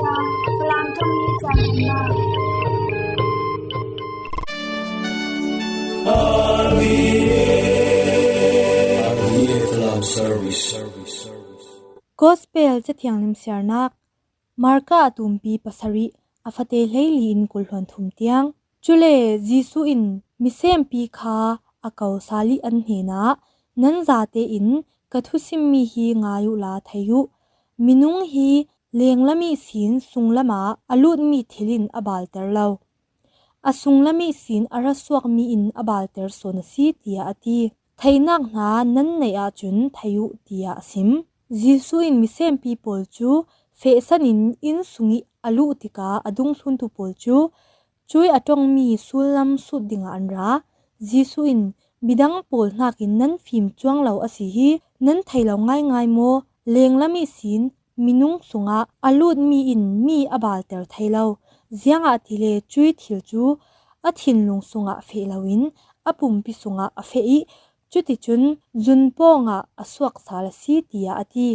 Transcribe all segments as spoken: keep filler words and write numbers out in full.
Falam ṭongmi caan Gospel Cathiang Limsiarnak. Marka a tumpi pasarih, a fate hleili in kul hluan thum tiang. Cule Jesuh in misempi kha a ko sal ih an hnenah, "Nan zate in ka thusimmi hi ngai uhla thei uh. Minung hi lenglam ihsin sunglam ah a lutmi thil in a balter lo. A sunglam ihsin a ra suakmi in a balter sawn a si," tiah a ti. "Theinak hna nan neih ahcun thei uh," tiah a sim. Jesuh in misempi pawl cu fehsan in inn sung ih a luh tikah a dungthluntu pawl cu, "Cuih a ṭongmi sullam sut dingah an ra. Jesuh in, 'Midang pawl hnakin nan fim cuang lo a si hi, nan thei lo ngaingai maw? Lenglam ihsin minung sungah a lutmi in mi a balter thei lo. Ziangahtile cuih thil cu a thinlung sungah feh loin a pumpi sungah a feh ih cuticun zunpawng ah a suak sal a si," tiah a ti.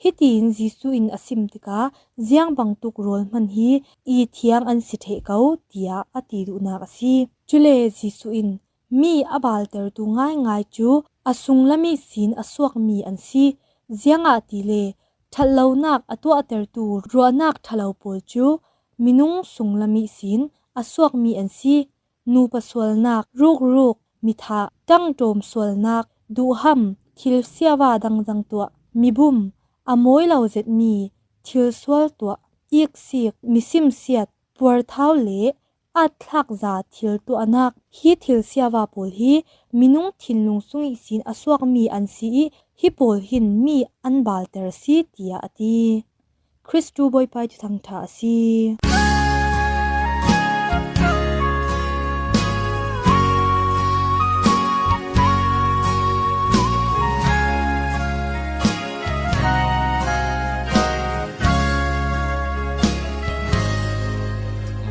Hitiin Jesuh in a sim tikah, "Ziang bangtuk rawl hman hi i thiang an si ṭheh ko," tiah a ti duhnak a si. Cule Jesuh in, "Mi a baltertu ngaingai cu a sunglam ihsin a suakmi an si. Ziangahtile ṭhatlonak a tuahtertu ruahnak ṭhalo pawl cu minung sunglam ihsin a suakmi an si. Nupa sualnak, rukruk, mithah, ṭangṭawm sualnak, duhham, thil siava dangdang tuah, mibum, a mawi lo zetmi thil sual tuah, iksik, misimsiat, puarthau le atthlakza thil tuahnak, hi thil siava pawl hi minung thinlung sung ihsin a suakmi an si ih hi pawl hin mi an balter a si," tiah a ti. Khristu Bawipa ih Thuthang ṭha a si.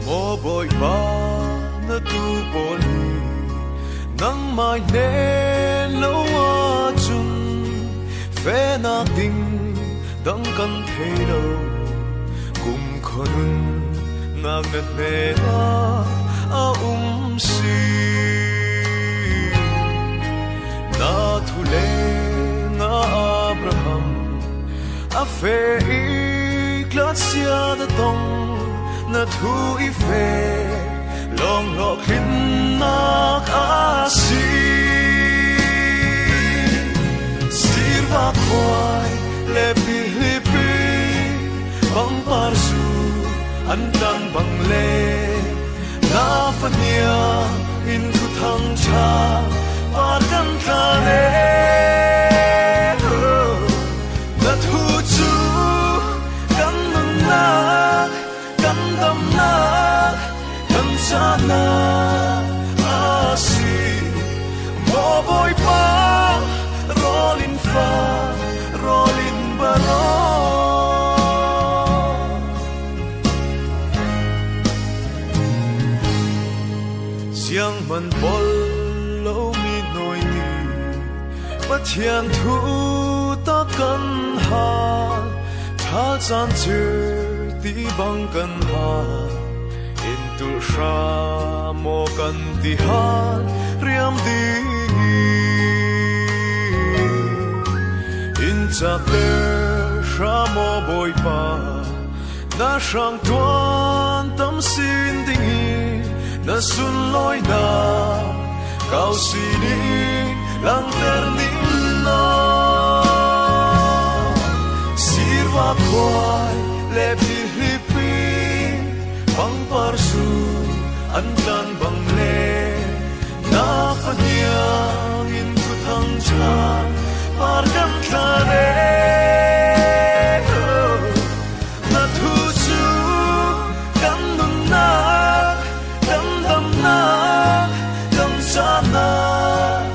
Maw Bawipa, na tu pawl hi nangmah ih hnen lo ahcun fehnak ding dang kan thei lo. Kumkhua nunnak na hnenah a um si. Na thu lengah Abraham a feh ih tlatsia ta tong, na thu ih feh lawng hlawhtlinnak a si. Sirva khuai le pihlip ih bangpar zu an tlan bang le na fahniang in Thuthang ṭha par kan tla rero. Na thu cu kan nunnak, kan damnak, kan cahnak a si. Maw Bawipa, rawl in fa, rawl in baraw. Siangman pol lomi hnawi ti, Pathian thu tak kan hal, ṭha caan cir ti bang kan hal, in tulh hra maw kan ti hal, riam ding in, in cakter hra maw Bawipa, na hrang ṭuan tam sin dingin na sunlawinak kau sining langter ning nawn. Sirva khuai le pihlip ih bangpar zu an tlan bang le na fahniang in Thuthang ṭha par kan tla rero. Na thu cu kan nunnak, kan damnak, kan cahnak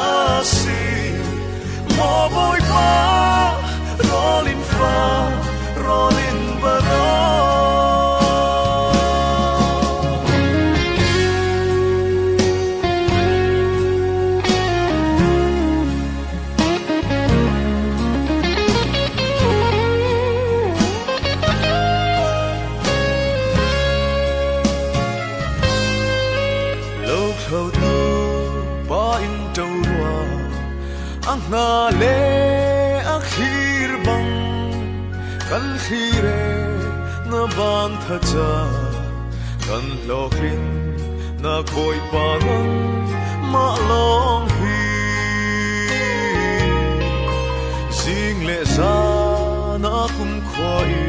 a si. Maw Bawipa, rawl in fa, rawl in baraw. Na le a khir bang kan khir e, na ban thacha kan hlawklin, na Bawipa nangmah lawng hi. Zing le zan a kumkhua i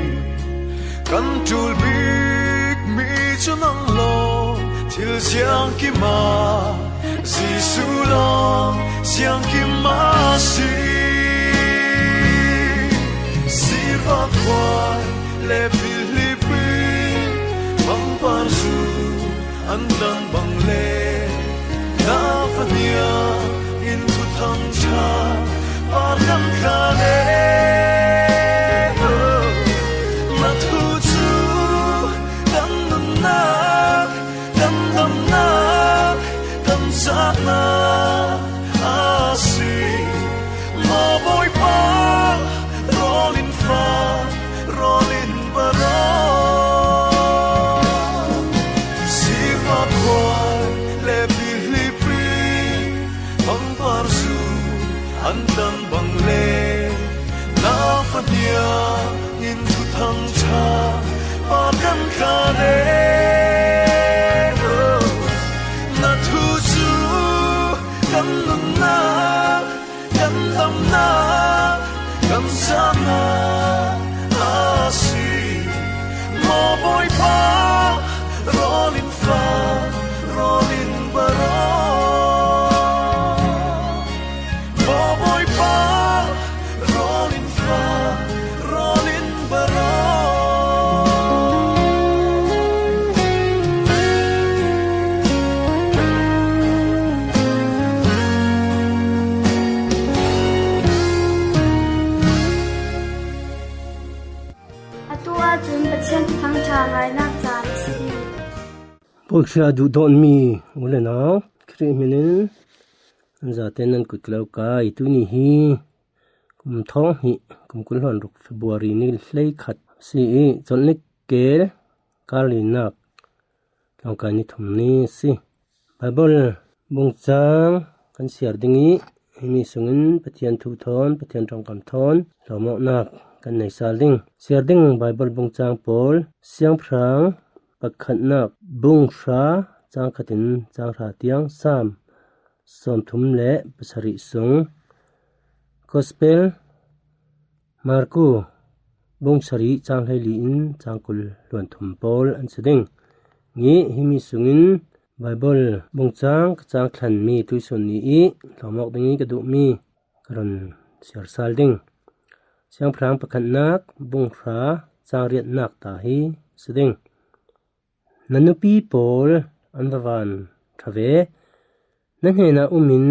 kan tul bik mi cu nang lawng, thil siangkim a Jesuh lawng siangkim a si. Sifak khuai le Filipi bangpar zu an dang bang le na fania in thuthang cha par kan ka le na thu cu kan nunnak, kan damnak, kan zaknak a si. Maw Bawipa, rawl in fa, rawl in barawh. Sifa khuai le Filipi bangpar zu an dang bang le na fania in thuthang cha par kan ka le na thu cu kan nunnak, kan damnak, kan zaknak a si. Maw Bawipa, rawl in fa, rawl in barawh. Maw Bawipa, rawl in fa, rawl in barawh. Atu ahcun Pathian Thuthang ṭha ngainak caan a si. Paul Hria duhdawtmi u le nau, Khrih hminin nan zate nan kut lo kai. Tuni hi kum thawng hnih, kum kul hluan ruk, February ni hleikhat a si i, Cawlhnik kel kar linak tlawngkai ni thum ni a si. Baibal bungcang kan siar ding i, himi sungin Pathian thu thawn, Pathian ṭongkam thawn hlawmawknak kan nei sal ding. Siar ding Baibal bungcang pawl, Siangpahrang pakhatnak bung hra, cang khatin cang hra tiang, Salm sawmthum le pasarih sung, Gospel Marku bung sarih cang hleili in cang kul hluan thum pawl an si ding. Ngi himi sungin Baibal bungcang ka cang thlanmi tuisun ni i hlawmawk ding i ka duhmi ka run siar sal ding. Siangpahrang pakhatnak bung hra cang riatnak ta hi si ding. Na nupi pawl an va van ṭha ve. Na hnenah um in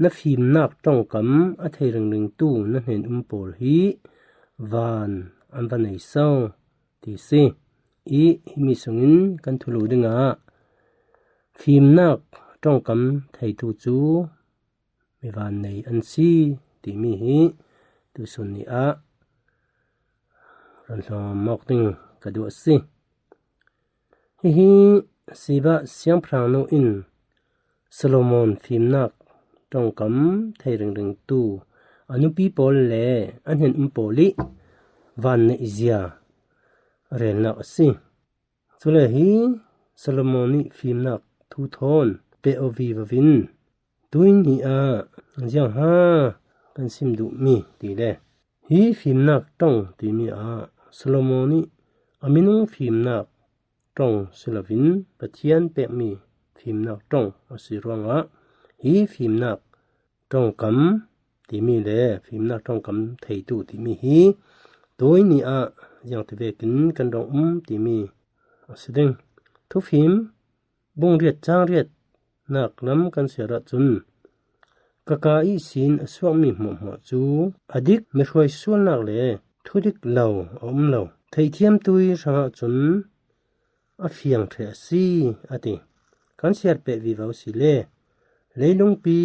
na fimnak ṭongkam a thei ringringtu na hnen um pawl hi van an va nei so ti si. I himi sungin kan thulu dingah fimnak ṭongkam theitu cu mi vannei an si timi hi tuisun ni ah run hlawm awk ding ka duh a si. Hihi Siba siangpahrang nu in Solomon fimnak ṭongkam thei ringringtu a nupi pawl le a hnen um pawl i van neih zia a relnak a si. Cule hi Solomon i fimnak thu thawn pe aw vivo in, tui ni ah ziangha kan sim duhmi ti le hi fimnak ṭong timi ah Solomon i a minung fimnak ṭong si loin Pathian pekmi fimnak ṭong a si ruangah hi fimnak ṭongkam timi le fimnak ṭongkam theitu timi hi tui ni ah ziangtivekin kan rung um timi a si ding. Thufim bung riat cang riatnak lam kan siar ahcun, ka ka ihsin a suakmi hmuahhmuah cu a dik mihruai sualnak le thudik lo a um lo. Theihthiam tui hrangah cun a fiang ṭheh a si, a ti. Kan siar peh vivo si le, leilungpi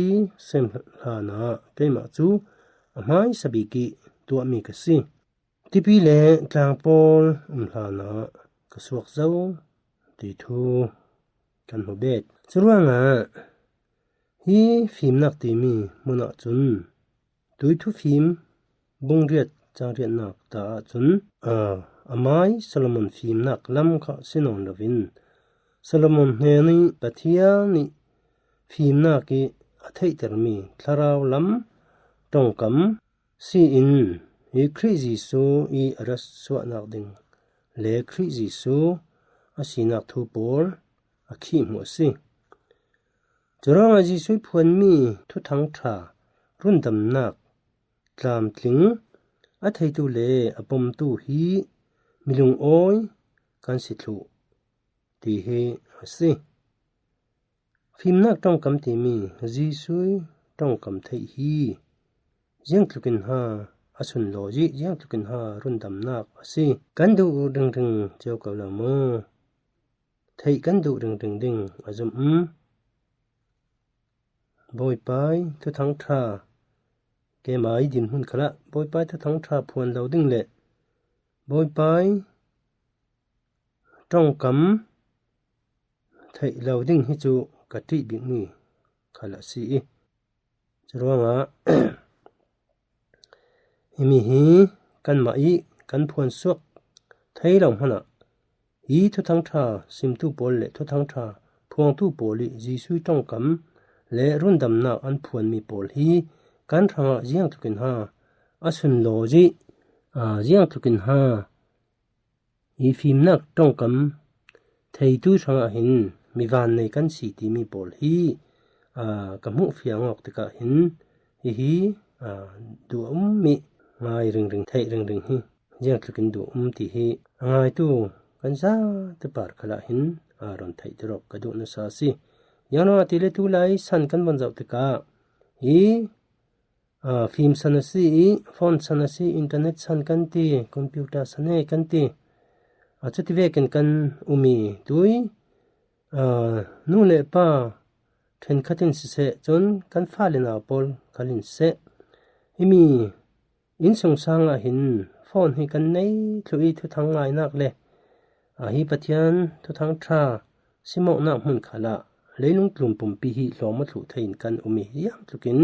sem hlanah keimah cu a hmaisa bik i tuahmi ka si. Tipi le tlang pawl um hlanah ka suak zo ti thu kan hmu bet. Curuangah hi fimnak timi hmun ahcun Tui Thufim bung riat chang riatnak ta ahcun, a, a mai Solomon fimnak lam kha si nawn loin, Solomon hnenih Pathian ih fimnak ih a theihtermi thlarau lam ṭongkam si in, hi Khrih Jesuh ih a rat suahnak ding le Khrih Jesuh a sinak thu pawl a khihhmuh a si. Curuangah Jesuh ih phuanmi Thuthang ṭha rundamnak tlamtling a theitu le a pomtu hi milungawi kan si thluh ti hi a si. Fimnak ṭongkam timi Jesuh ih ṭongkam theih hi ziangtlukin ha a sunlawi ih ziangtlukin ha rundamnak a si. Kan duh ringring cio ko lo maw? Theih kan duh ringring ding a zumh. Bawipa ih Thuthang ṭha, keimah ih dinhmun khalah Bawipa ih Thuthang ṭha phuan lo ding le Bawipa ih ṭongkam theih lo ding hi cu ka ṭih bikmi khal a si ih, curuangah himi hi kanmah ih kan phuan suak thei lo hmanah, hi Thuthang ṭha simtu pawl le Thuthang ṭha phuangtu pawl ih Jesuh ih ṭongkam le rundamnak an phuanmi pawl hi kan hrangah ziangtlukin ha a sunlawi ih, aa, ziangtlukin ha hi fimnak ṭongkam theitu hrangah hin mi vannei kan si timi pawl hi, aa, ka hmuh fiang awk tikah hin hihi, aa, duh a um ih ngai ringring, theih ringring hi ziangtlukin duh a um ti hi a ngaitu kan zate par khalah hin, aa, rawn theihter awk ka duh nasa a si. Ziangruangah tile tulai san kan von zoh tikah hi aa, fim san a si ih, phone san a si, internet san kan ti, computer san he kan ti. Aa, cuti vekin kan um ih tui, aa, nu le pa ṭhenkhat in siseh, cun kan fale nau pawl khal in siseh, himi innsungsang ah hin phone hi kan nei thluh ih thuthang ngainak le, aa, hi Pathian Thuthang ṭha simawknak hmun khalah leilung tlun pumpi hi hlawm a thluh thei in kan um ih ziangtlukin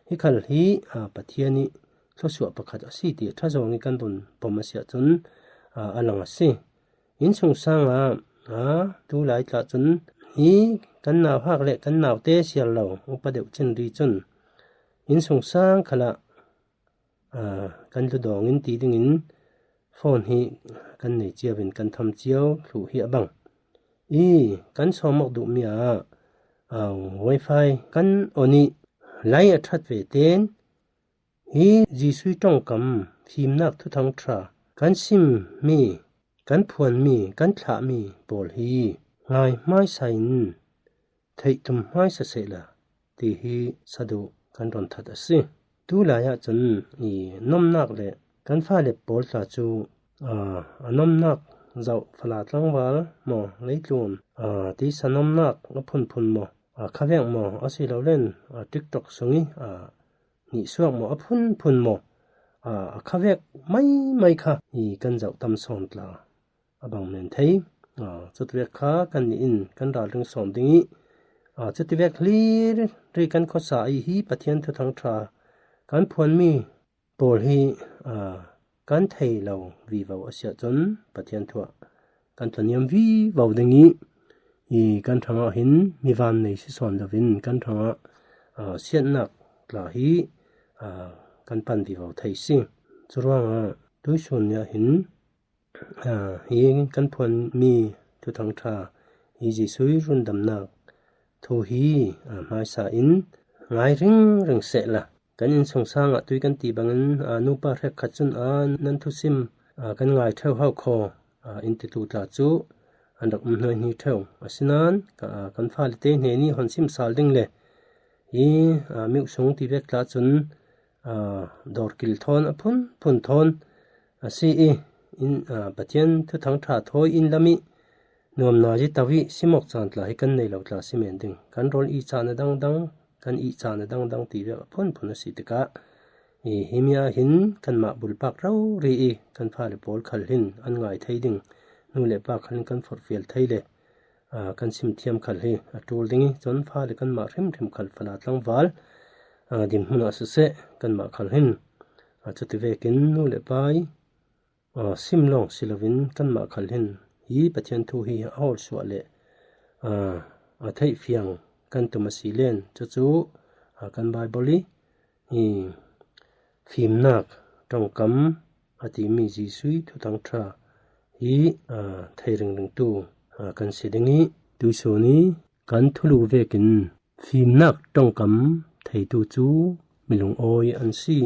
hi khal hi, aa, Pathian ih thluasuah pakhat a si ti a ṭha zawng ih kan vun pom a si ahcun, aa, a lang a si. Innsungsang ah, aa, tulai tla cun hi kan nauhak le kan naute siar lo upa deuh cin ri cun innsungsang khalah aa, kan ludawng in ti dingin phone hi kan nei cio in kan tham cio thluh hi a bang. I kan sawm awk duhmi ah, aa, wifi kan on ih lai a ṭhat ve tein hi Jesuh ih ṭongkam fimnak thuthang ṭha kan simmi, kan phuanmi, kan thlahmi pawl hi ngai hmaisa in theih tum hmaisa sehla ti hi saduh kan rawn that a si. Tulai ah cun i nomnak le kan fale pawl tla cu, aa, a nomnak zoh fala tlangval maw, leitlun, aa, tisa nomnak a phunphun maw, aa, khavek maw, a si lo len, aa, TikTok sung ih, aa, nihsuak maw, a phunphun maw, aa, a khavek maimai kha i kan zoh tam sawn tla a bang men thei. Aa, cutivek kha kan nih in kan ralring sawn ding ih, aa, cutivek hlir ri kan khuasa ih hi Pathian thuthang ṭha kan phuanmi pawl hi, aa, kan thei lo vivo a si ahcun Pathian thu ah kan tlawniam vivo ding ih, i kan hrangah hin mi vannei si sawn loin kan hrangah, aa, siatnak tla hi, aa, kan pan vivo thei si. Curuangah tuihsun ni ah hin, aa, hi kan phuanmi thuthang ṭha hi Jesuh ih rundamnak thu hi, aa, hmaisa in ngai ringring sehla, kan innsungsang ah tui kan ti bangin, aa, nupa hrekkhat cun, aa, nan thusim, aa, kan ngai ṭheu hau khaw, aa, in titu tla cu an rak um hnuaihni ṭheu. Asinain ka, aa, kan fale te hnen ih hon sim sal ding le hi, aa, miuh sung tivek tla cun, aa, dawrkil thawn a phunphun thawn a si ih, in, aa, Pathian thuthang ṭha thawi in lam ih nuamna zi to ih simawk caan tla hi kan nei lo tla si men ding. Kan rawl ih caan a dangdang, kan ih caan a dangdang tivek a phunphun a si tikah, i himi ah hin kanmah bulpak rori ih kan fale pawl khal hin an ngai thei ding, nu le pa khal hin kan forhfial thei le, aa, kan simthiam khal hi a ṭul ding ih, cun fale kanmah hrimhrim khal fala tlangval, a, dinhmunah siseh kanmah khal hin, a, cuti vekin nu le pai, a, sim lawng si loin kanmah khal hin hi Pathian thu hi a hawlsuah le, a, a theihfiang kan tum a si len cucu, a, kan Bible i, i fimnak ṭongkam a timi Jesuh i Thuthang ṭha hi, a, thei ringringtu, a, kan si ding i, tuisun i kan thulu vekin fimnak ṭongkam theitu cu mi lungawi an si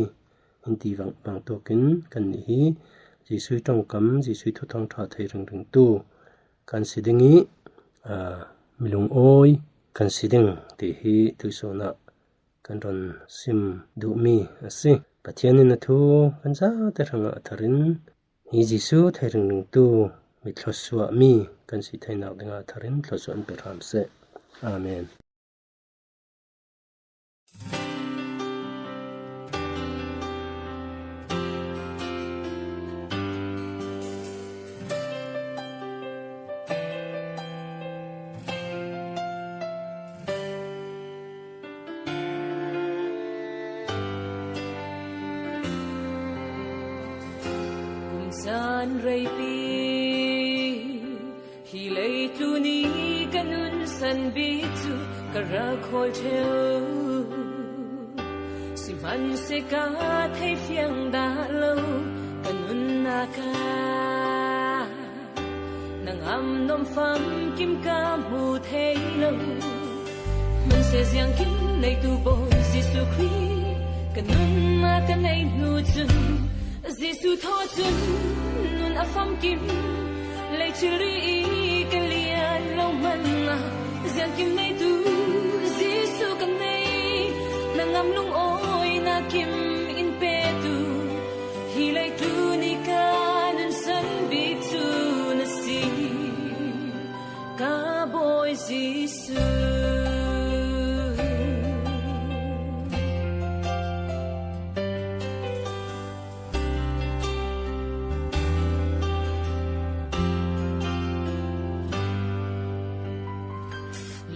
in ti vang, vang tukin kannih hi Jesuh i ṭongkam, Jesuh i Thuthang ṭha thei ringringtu kan si ding i, a, mi lungawi kan si ding ti hi tuisun ah kan run sim duhmi a si. Pathian in a thu kan zate hrangah a tharin hi Jesuh thei ringringtu mi thluasuahmi kan si theinak dingah a tharin thluasuah in pe hram seh. Amen. Kum caan reipi hi leitlun i ka nunsan bik cu ka rak hawl ṭheu. Sihmanhsehlaw ka theifiang dah lo ka nunnak ah, nang am nuam famkim ka hmu thei lo. Hmanhsehlaw ziangkim neitu Bawi Jesuh Khrih ka nunnak ka neih hnu cun, Jesuh thaw cun nun a famkim. Lei thilri i ka lian lo hmanah ziangkim neitu Jesuh ka nei. Nang am lungawinak kim in petu hi leitlun i ka nunsan bik cu na si, ka Bawi Jesuh.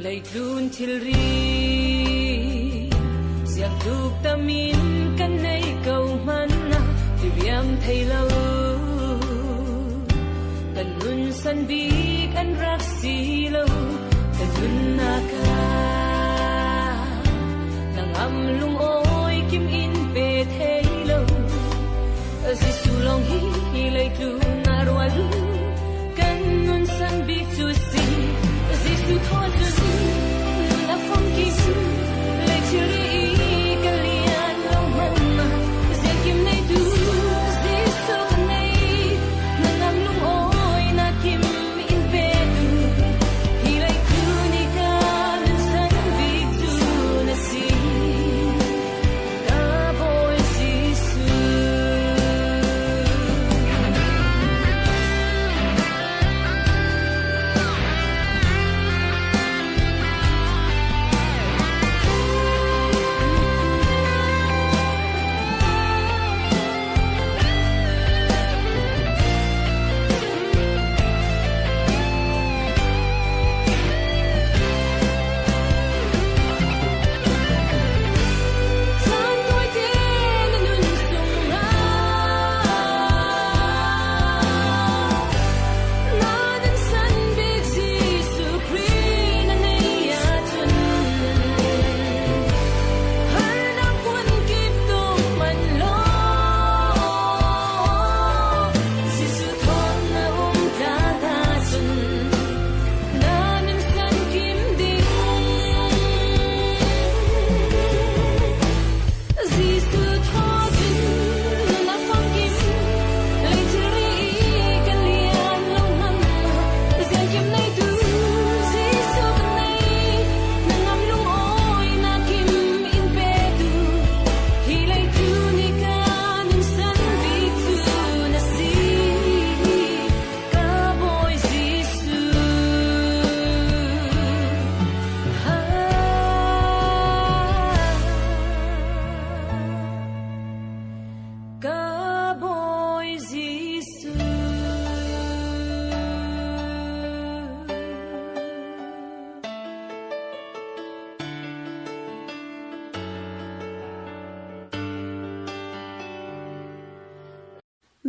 Leitlun thilri ziangtluk tam in kan nei ko hmanah tiriam thei lo. Kan nunsan bik an rak si lo. Kan nunnak ah nang am lungawi kim in pe thei lo. Jesuh lawng hi leitlun ah ruah lu kan nunsan bik cu si. Jesuh thaw cun nun a famkim. Lei thilri i ka lian lo hmanah ziangkim neitu Jesuh ka nei. Nang am lungawinak kim in petu hi leitlun i ka nunsan bik cu na si, ka Bawi Jesuh.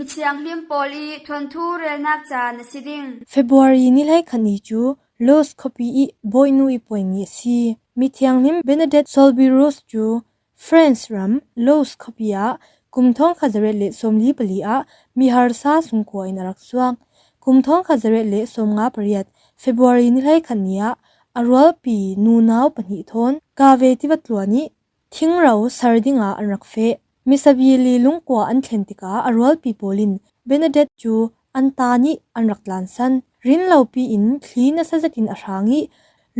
Thianghlim pawl i thuanthu relnak ca na si ding. February ni hleikhat ni cu Lourdes khuapi i Bawinu i puai ni a si. Mi thianghlim Bernadette Soubirous cu France ram Lourdes khuapi ah kum thawngkhat zariat le sawmli pali ah mi harsa sungkua in a rak suak. Kum thawngkhat zariat le sawmnga pariat February ni hleikhat ni ah a rualpi nunau pahnih thawn Cave tiva tlua nih thingrau sar dingah an rak feh. Misabili lungkua an thlen tikah a rualpi pawl in Bernadette cu an ta nih an rak tlansan. Rinlopi in thli nasa zetin a hrang i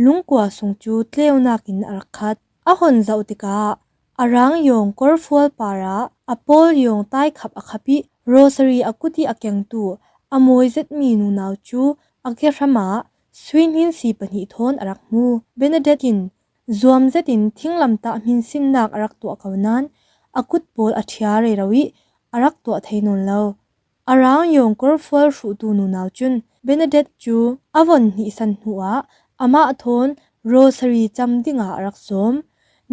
lungkua sung cu tleunak in a rak khat. A hon zoh tikah a rang yawng korfual parah a pawl yawng taikhap a khap i rosary a kut i a kengtu a mawi zetmi nunau cu a kehram ah suihnin si pahnih thawn a rak hmu. Bernadette in zuam zetin thinglamtah hminsinnak a rak tuah ko nain a kut pawl a ṭhia rero i a rak tuah thei nawn lo. A rang yawng korfual hruhtu nunau cun Bernadette cu a von hnihsan hnuah amah thawn rosary cam dingah a rak sawm.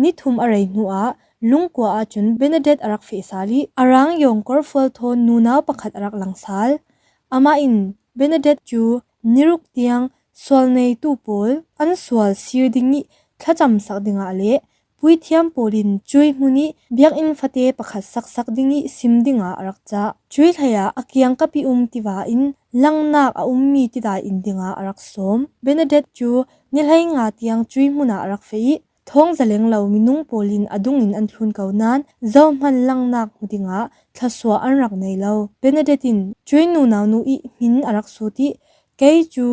Ni thum a rei hnuah lungkua ahcun Bernadette a rak feh sal i a rang yawng korfual thawn nunau pakhat a rak lang sal. Amah in Bernadette cu niruk tiang sual neitu pawl an sual sir ding i thlacam sak dingah le puithiam pawl in cuih hmun i biakinn fate pakhat saksak ding i sim dingah a rak cah. Cuih hleiah a kiangkap i um tiva in langnak a ummi tidai in dingah a rak sawm. Bernadette cu ni hleinga tiang cuih hmun ah a rak feh i thawng zaleng lo minung pawl in a dungin an thlun ko nain zohman langnak hmu dingah thluasuah an rak nei lo. Bernadette in cuih nunau nu i hmin a rak sut i kei cu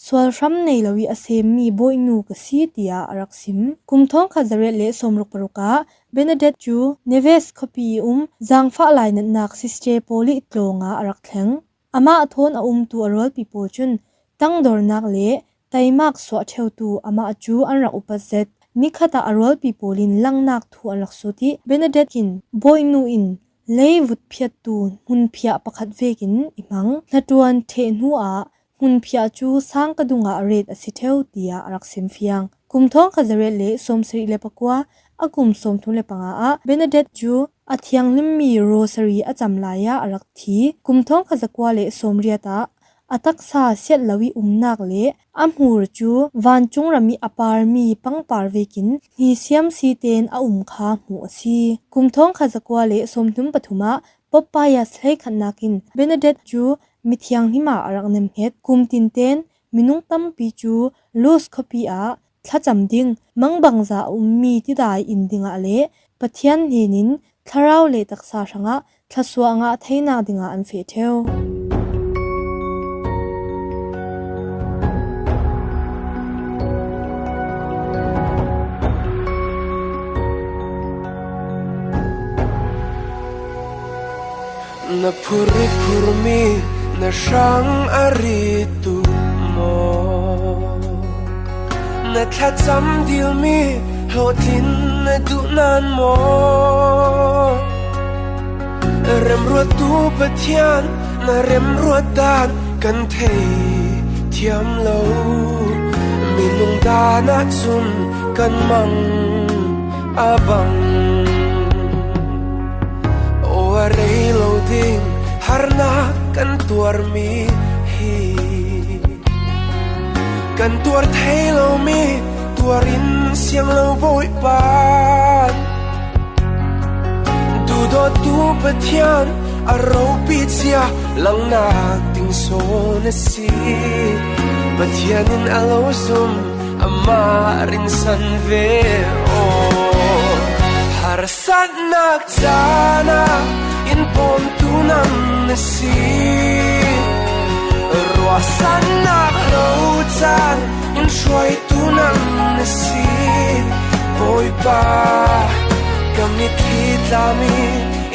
sual hram nei lo i a semmi Bawinu ka si, tiah a rak sim. Kum thawngkhat zariat le sawmruk paruk ah Bernadette cu Nevers khuapi i um zaangfah lainatnak sister pawl i tlawng ah a rak thleng. Amah thawn a umtu a rualpi pawl cun tangdornak le taimak suah ṭheutu amah cu an rak upat zet. Nikhat ah a rualpi pawl in langnak thu an rak sut i Bernadette in Bawinu in leivut phiattu hmunphiah pakhat vekin i hmang. Hnaṭuan ṭheh hnuah hmunphiah cu sang ka dungah ret a si ṭheu, tiah a rak sim fiang. Kum thawngkhat zariat le sawmsarih le pakua a kum sawmthum le panga ah Bernadette cu a thianghlimmi rosary a cam lai ah a rak thi. Kum thawngkhat zakua le sawmriat ah a taksa siat lo i umnak le a hmur cu vancung ram i a parmi pangpar vekin hnisiam si tein a um kha hmuh a si. Kum thawngkhat zakua le sawmthum pathum ah Pope Pius hleikhatnak in Bernadette cu mithiang hnim ah a rak nemhnget. Kum tinten minung tampi cu Lourdes khuapi ah thlacam ding, mangbangza a ummi tidai in dingah le Pathian hnenin thlarau le taksa hrangah thluasuah a ngah theinak dingah an feh ṭheu. Na phurphurmi na hrang a rit tu maw? Na thlacam dilmi hlawhtlin na duh nan maw? Remruattu Pathian na remruat dan kan thei thiam lo. Minung dan ahcun kan mang a bang. Aw, a rei lo ding harnak kan tuarmi hi. Kan tuar thei lomi tuar in siang lo Bawipa. Duhdawttu Pathian a ropi cia langnak ding sawn a si. Pathian in a lo zum amah rinsan ve aw. Harsatnak caan ah in pawmtu nang na si. Ruahsannak lo caan in hruaitu nang na si. Bawipa, ka mitthli tlami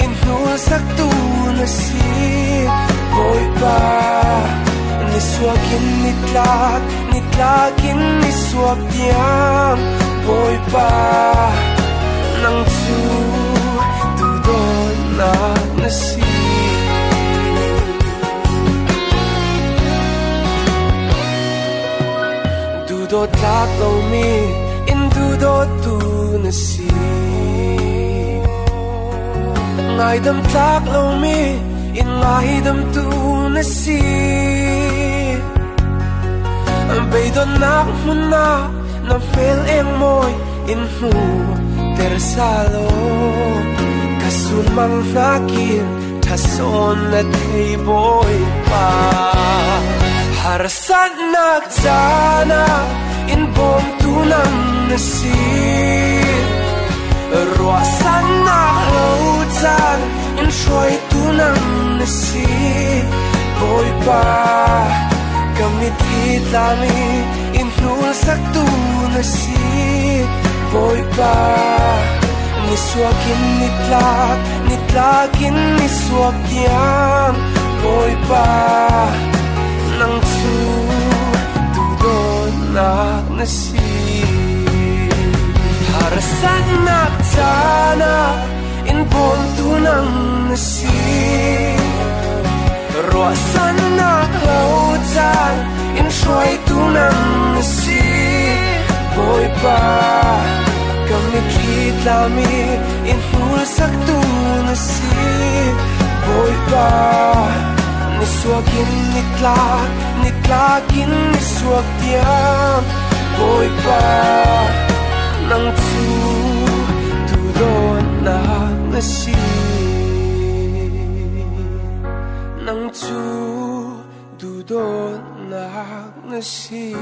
in hnulsaktu na si. Bawipa, nisuak in nitlak, nitlak in nisuak tiang Bawipa, nang cu duhdawtnak na si. Duhdawt tlak lomi in duhdawttu na si. Ngaidam tlak lomi in Ngaidamtu na si, beidonnak hmunah na hmel engmawi in hmuhter sa law, ka sunmang hnakin ṭha sawn na thei Bawipa. Harsatnak caan ah in bawmtu nang na si, ruahsannak lo caan in hruaitu nang na si Bawipa. Ka mitthli tlam i in hnulsaktu na si Bawipa. Nisuak in nitlak, nitlak in nisuak tiang Bawipa, nang cu duhdawtnak na si. Harsatnak caan ah in bawmtu nang na si, ruahsannak lo caan in hruaitu nang na si Bawipa. Ka mitthli tlam i in hnulsaktu na si Bawipa. Nisuak in nitlak, nitlak in nisuak tiang Bawipa, nang cu duhdawtnak na si. Nang cu duhdawtnak na si.